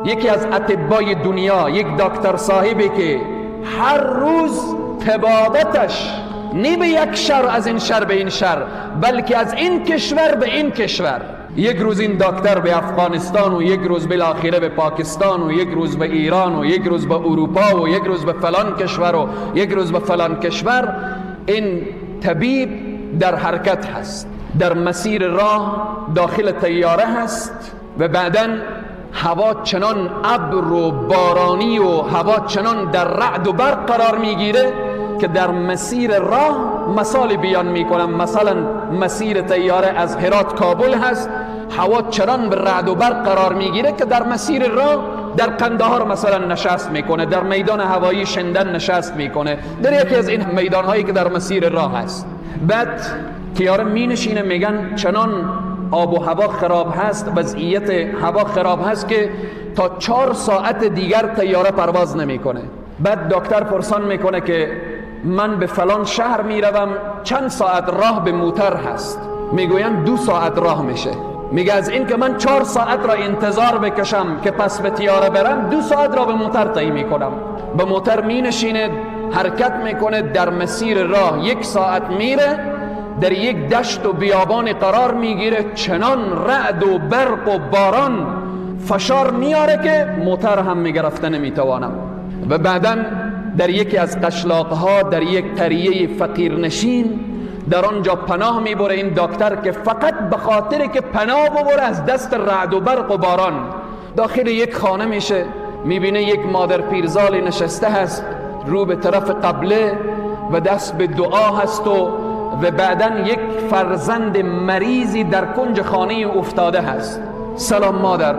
یکی از اطبای دنیا، یک دکتر صاحبی که هر روز طبابتش نه به یک شهر از این شهر به این شهر، بلکه از این کشور به این کشور. یک روز این دکتر به افغانستان و یک روز بالاخره به پاکستان و یک روز به ایران و یک روز به اروپا و یک روز به فلان کشور و یک روز به فلان کشور. این طبیب در حرکت هست، در مسیر راه داخل طیاره هست و بعداً هوا چنان ابر و بارانی و هوا چنان در رعد و برق قرار میگیره که در مسیر راه مثال بیان میکنم. مثلا مسیر طیاره از هرات کابل هست، هوا چنان به رعد و برق قرار میگیره که در مسیر راه در قندهار مثلا نشست میکنه، در میدان هوایی شندن نشست میکنه، در یکی از این میدان هایی که در مسیر راه هست. بعد طیاره مینشینه، میگن چنان آب و هوا خراب هست، وضعیت هوا خراب هست که تا 4 ساعت دیگر طیاره پرواز نمیکنه. بعد دکتر پرسان میکنه که من به فلان شهر میروم، چند ساعت راه به موتر هست؟ میگوین 2 ساعت راه میشه. میگه از این که من 4 ساعت را انتظار بکشم که پس به طیاره برم، 2 ساعت را به موتر طی میکنم. به موتر مینشینه، حرکت میکنه، در مسیر راه 1 ساعت میره، در یک دشت و بیابان قرار میگیره، چنان رعد و برق و باران فشار میاره که موتر هم میگرفته نمیتوانم. و بعدا در یکی از قشلاقها، در یک قریه فقیرنشین، در آنجا پناه میبره این دکتر که فقط به خاطر که پناه ببره از دست رعد و برق و باران. داخل یک خانه میشه، میبینه یک مادر پیرزال نشسته هست، رو به طرف قبله و دست به دعا هست و بعدا یک فرزند مریضی در کنج خانه افتاده هست. سلام مادر،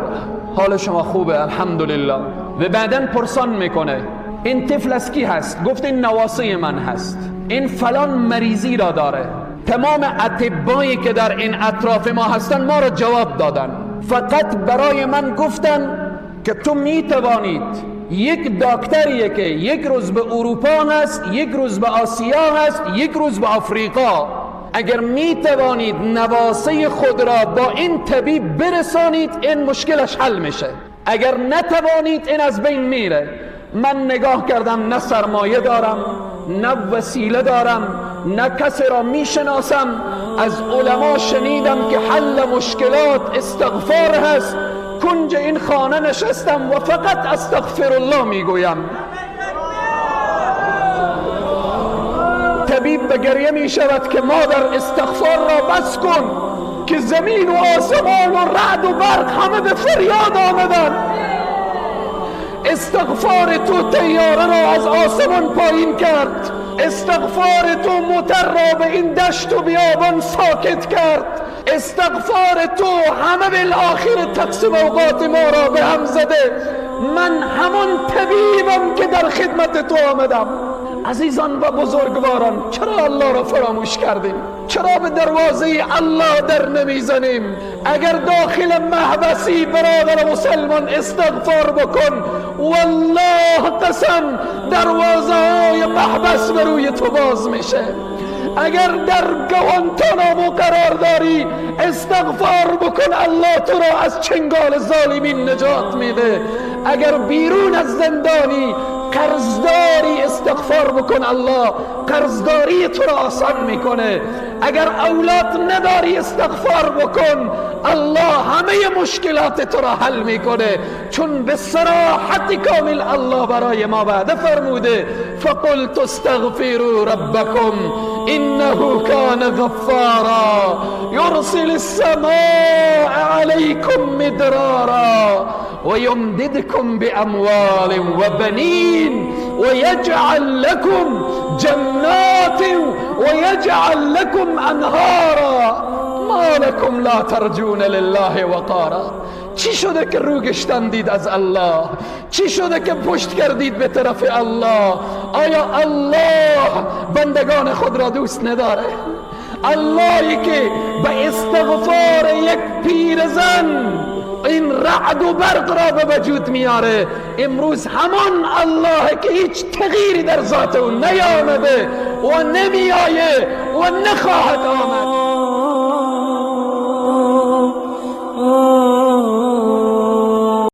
حال شما خوبه؟ الحمدلله. و بعدا پرسان میکنه این طفل از کی هست؟ گفت این نواسه من هست، این فلان مریضی را داره. تمام اطبایی که در این اطراف ما هستن ما را جواب دادن، فقط برای من گفتن که تو میتوانید یک دکتریه که یک روز به اروپا هست، یک روز به آسیا هست، یک روز به آفریقا، اگر میتوانید نواسه خود را با این طبیب برسانید این مشکلش حل میشه، اگر نتوانید این از بین میره. من نگاه کردم، نه سرمایه دارم، نه وسیله دارم، نه کسی را میشناسم. از علما شنیدم که حل مشکلات استغفار هست. کنج این خانه نشستم و فقط استغفر الله میگویم. طبیب به گریه میشود که مادر استغفار را بس کن که زمین و آسمان و رعد و برق همه به فریاد آمدن. استغفار تو طیاره را از آسمان پایین کرد، استغفار تو موتر را به این دشت و بیابان ساکت کرد، استغفار تو همه بالآخر تقسیم اوقات ما را به هم زده. من همان طبیبم که در خدمت تو آمدم. عزیزان و بزرگواران، چرا الله را فراموش کردیم؟ چرا به دروازه الله در نمیزنیم؟ اگر داخل محبسی برادر مسلمان استغفار بکن، والله قسم دروازه های محبس به روی تو باز میشه. اگر در گوانتانامو قرار داری استغفار بکن، الله تو را از چنگال ظالمین نجات میده. اگر بیرون از زندانی قرضداری استغفار بکن، الله قرضداری تو را آسان میکنه. اگر اولاد نداری استغفار بکن، الله همه مشکلات تو را حل میکنه. چون به صراحت کامل الله برای ما وعده فرموده فقلت استغفروا ربکم انه کان غفارا یرسل السماء علیکم مدرارا ويمددكم بأموال وبنين ويجعل لكم جنات ويجعل لكم أنهارا ما لكم لا ترجون لله وقارا. چی شده که رو گشتندید از الله؟ چی شده که پشت کردید به طرف الله؟ آیا الله بندگان خود را دوست نداره؟ اللهی که به استغفار یک پیرزن این رعد و برق را به وجود میاره، امروز همان الله که هیچ تغییری در ذات او نیامده و نمیآیه و نخواهد آمد.